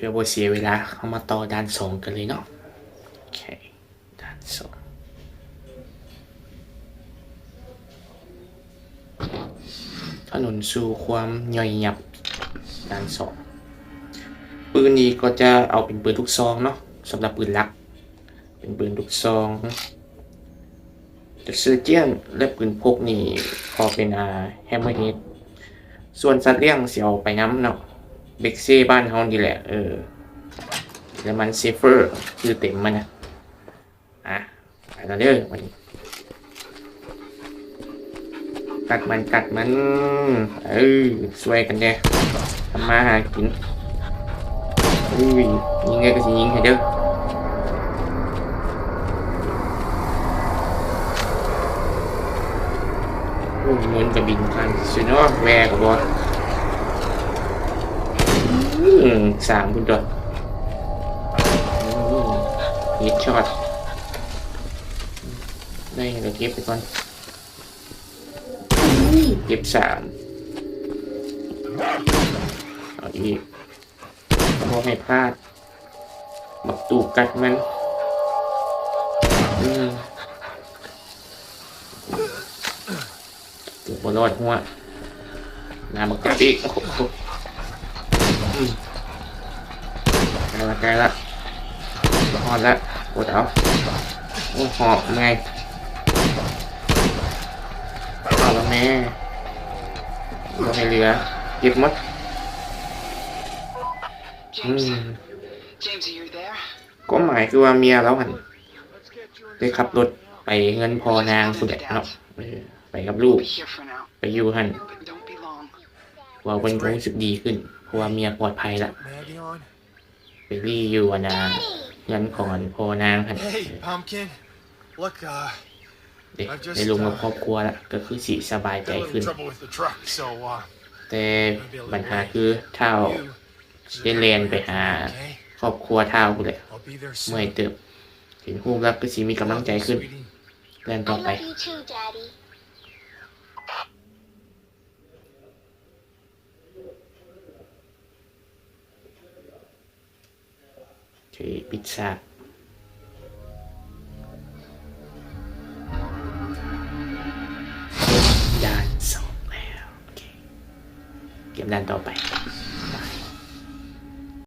ພື່ອບໍ່ເສຍເວລາ ເຮົາມາຕໍ່ດ່ານສອງກັນເລີຍເນາະ. ໂອເຄ ດ່ານສອງ ຖະໜົນສູ່ຄວາມຍ່ອຍຫຍັບ ດ່ານສອງ. ປືນນີ້ກໍຈະເອົາເປັນປືນລູກຊອງເນາະ ສຳລັບປືນຫຼັກ ເປັນປືນລູກຊອງ ຈາກເຊີເຈຍນ ແລະ ປືນພົກນີ້ຂໍເປັນ ອ່າ ແຮມເບີເຮດ. ສ່ວນສັດລ້ຽງຊິເອົາໄປນຳເນາະ ເບັກເຊບ້ານເຮົານີ້ແຫຼະ ເອີ ເຢຍລະມັນເຊເຟີ ຊື່ເຕັມມັນນະ. ອ່ະ ໄປແລ້ວເດີບັດນີ້ ກັດມັນ ກັດມັນ ເອີ ຊ່ວຍກັນແດ່ ທຳມາຫາກິນ. ອຸ້ຍ ຍິງໄດ້ກໍຊິຍິງໃຫ້ເດີ. ໂອ້ ເງິນກໍບິນຜ່ານຊື່ເນາະ ແວກໍບໍ່ ອືມ ສາມພຸ້ນຕົວະ ເຮັດຊັອດ. ໄດ້ແລ້ວກໍເກັບໄປກ່ອນ ເກັບສາມ ເອົາອີກ ບໍ່ໃຫ້ພາດ ບັກຕູກັດມັນ ອືມ ເກືອບບໍ່ລອດຫົວ ໜ້າບັກຈັບອີກ ໂອ້ໂຫ ອືມ ໃກ້ລະ ໃກ້ລະ ຮອດລະ ກົດເອົາ ໂອ້ ຫອບເມື່ອຍ ເອົາລະແມ່ ບໍ່ໃຫ້ເຫຼືອ ເກັບໝົດ ອືມ James, are you there? ຄວາມໝາຍຄືວ່າເມຍລາວຫັ້ນໄດ້ຂັບລົດໄປເຮືອນພໍ່ນາງພຸ້ນແຫຼະເນາະ ເອີ ໄປກັບລູກ I'll be here for now. ໄປຢູ່ຫັ້ນ But don't be long. ເວົ້າເພິ່ນກໍຮູ້ສຶກດີຂຶ້ນ ເພາະວ່າເມຍປອດໄພລະ Maggie on? ໄປລີ້ຢູ່ອັນນ່າ ເຮືອນຂອງອັນພໍ່ນາງຫັ້ນ Hey, Pumpkin. Look, uh, ເດ້ I've just, ໄດ້ລົມກັບ uh, ຄອບຄົວລະ ກໍຄືຊິສະບາຍໃຈ had a little ຂຶ້ນ trouble with the truck, so, uh, ແຕ່ບັນຫາຄືທ້າວ ໄດ້ແລ່ນໄປຫາຄອບຄົວທ້າວພຸ້ນແຫຼະ ເມື່ອຍເຕີບ ເຫັນຮູບແລ້ວຄືຊິມີກຳລັງໃຈຂຶ້ນ ແລ່ນຕໍ່ໄປ ໂອເຄ ປິດສາກ ດ່ານສອງແລ້ວ ໂອເຄ ເກັບດ່ານຕໍ່ໄປ.